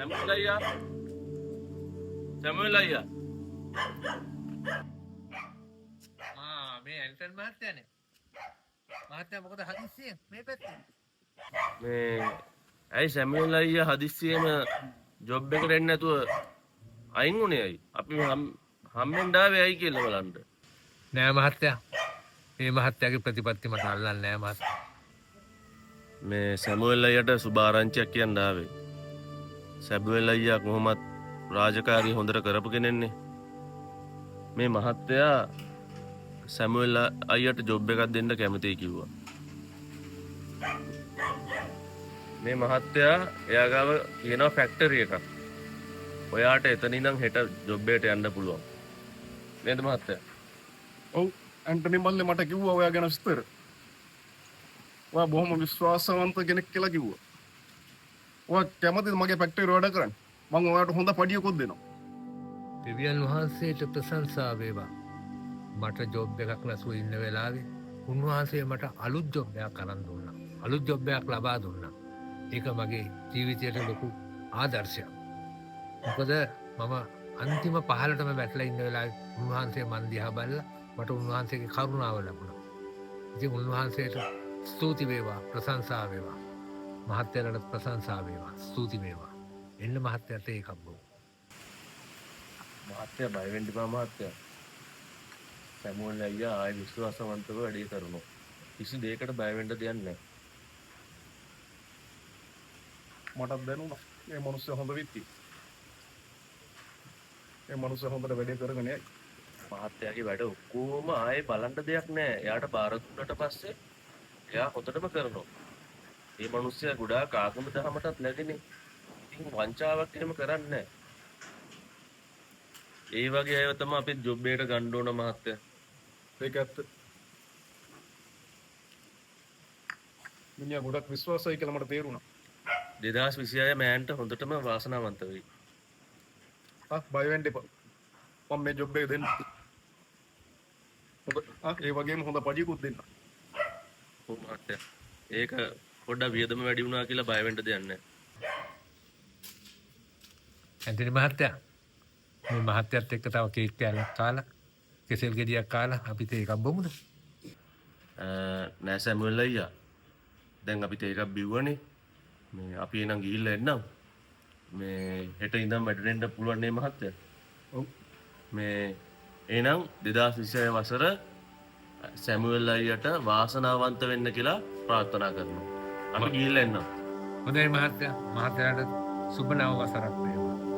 Samuel අයියා, Samuel අයියා. ආ, මේ ඇන්ටන් මහත්තයානේ. මහත්තයා මොකද හදිස්සියෙන් මේ පැත්තේ? මේ ඇයි සැමුවෙල් අයියා හදිස්සියෙම ජොබ් එකට එන්නේ නැතුව අයින් වුණේ ඇයි? අපි හම්බෙන්න ආවේ ඇයි කියලා බලන්න. නෑ මහත්තයා. මේ මහත්තයාගේ ප්‍රතිපත්ති මට අල්ලන්නේ නෑ මහත්තයා. මේ සැමුවෙල් අයියාට සුභාරංචියක් කියන්න ආවේ. සැමුවෙල් අයියා කොහොමත් රාජකාරිය හොඳට කරපු කෙනෙන්නේ. මේ මහත්තයා සැමුවෙල් අයියාට ජොබ් එකක් දෙන්න කැමතියි කිව්වා. මේ මහත්තයා එයා ගාව තියෙනවා ෆැක්ටරි එකක්. ඔයාට එතන ඉඳන් හෙට ජොබ් එකට යන්න පුළුවන්. නේද මහත්තයා? ඔව්, ඇන්ටනි මල්ලි මට කිව්වා ඔයා ගැන විස්තර. ඔයා බොහොම විශ්වාසවන්ත කෙනෙක් කියලා කිව්වා. ඔයා කැමතිද මගේ ෆැක්ටරි වැඩ කරන්න? මං ඔයාට හොඳ පඩියකුත් දෙනවා. දෙවියන් වහන්සේට ප්‍රශංසා වේවා. මට ජොබ් එකක් නැතුව ඉන්න වෙලාවේ උන්වහන්සේ මට අලුත් ජොබ් එකක් අරන් දුන්නා. අලුත් ජොබ් එකක් ලබා දුන්නා. ඒක මගේ ජීවිතයට ලොකු ආදර්ශයක්. මොකද මම අන්තිම පහළටම වැටලා ඉන්න වෙලාවේ උන්වහන්සේ මන් දිහා බලලා මට උන්වහන්සේගේ කරුණාව ලැබුණා. ඉතින් උන්වහන්සේට ස්තුති වේවා, ප්‍රශංසා වේවා. මහත්තයාලට ප්‍රශංසා වේවා, ස්තුති වේවා. එන්න මහත්තයාට ඒකක් බොමු. මහත්තයා බය වෙන්න එපා මහත්තයා. සැමුවෙල් අයියා ආයෙ විශ්වාසවන්තව වැඩේ කරනවා. කිසි දෙයකට බය වෙන්න දෙයක් නැහැ. මටත් දැනුණා මේ මනුස්සයා හොඳ විත්ති. මේ මනුස්සයා හොඳට වැඩේ කරගෙන යයි. මහත්තයාගේ වැඩ ඔක්කොම ආයේ බලන්න දෙයක් නෑ. එයාට බාර දුන්නට පස්සේ එයා හොඳටම කරනවා. මේ මනුස්සයා ගොඩාක් ආගම දහමටත් ලැබෙනේ. ඉතින් වංචාවක් එහෙම කරන්නේ නෑ. ඒ වගේ අයව තමයි අපේ ජොබ් එකට ගන්න ඕන මහත්තයා. ඒක ඇත්ත. මිනිහා ගොඩක් විශ්වාසයි කියලා මට තේරුණා. 2026 මෑන්ට හොඳටම වාසනාවන්ත වෙයි. ආ, බය වෙන්න එපා. මම මේ ජොබ් එක දෙන්න. හොඳ, ආ, ඒ වගේම හොඳ පඩියකුත් දෙන්න. ඔව් මහත්තයා. ඒක පොඩ්ඩක් වියදම වැඩි වුණා කියලා බය වෙන්න දෙයක් නෑ. ඇන්ටනි මහත්තයා, මේ මහත්තයත් එක්ක තව කේක් කෑල්ලක් කාලා කෙසෙල් ගෙඩියක් කාලා අපිට ඒකක් බොමුද? නෑ සැමුවෙල් අයියා. දැන් අපිට ඒකක් බිව්වනේ. මේ අපි එහෙනම් ගිහිල්ලා එන්නම්. මේ හෙට ඉඳන් වැඩට එන්න පුළුවන් නේ මහත්තයා? ඔව්. මේ එහෙනම් 2026 වසර සැමුවෙල් අයියට වාසනාවන්ත වෙන්න කියලා ප්‍රාර්ථනා කරනවා. අපි ගිහිල්ලා එන්නම්. හොඳයි මහත්තයා. මහත්තයාට සුබ නව වසරක් වේවා.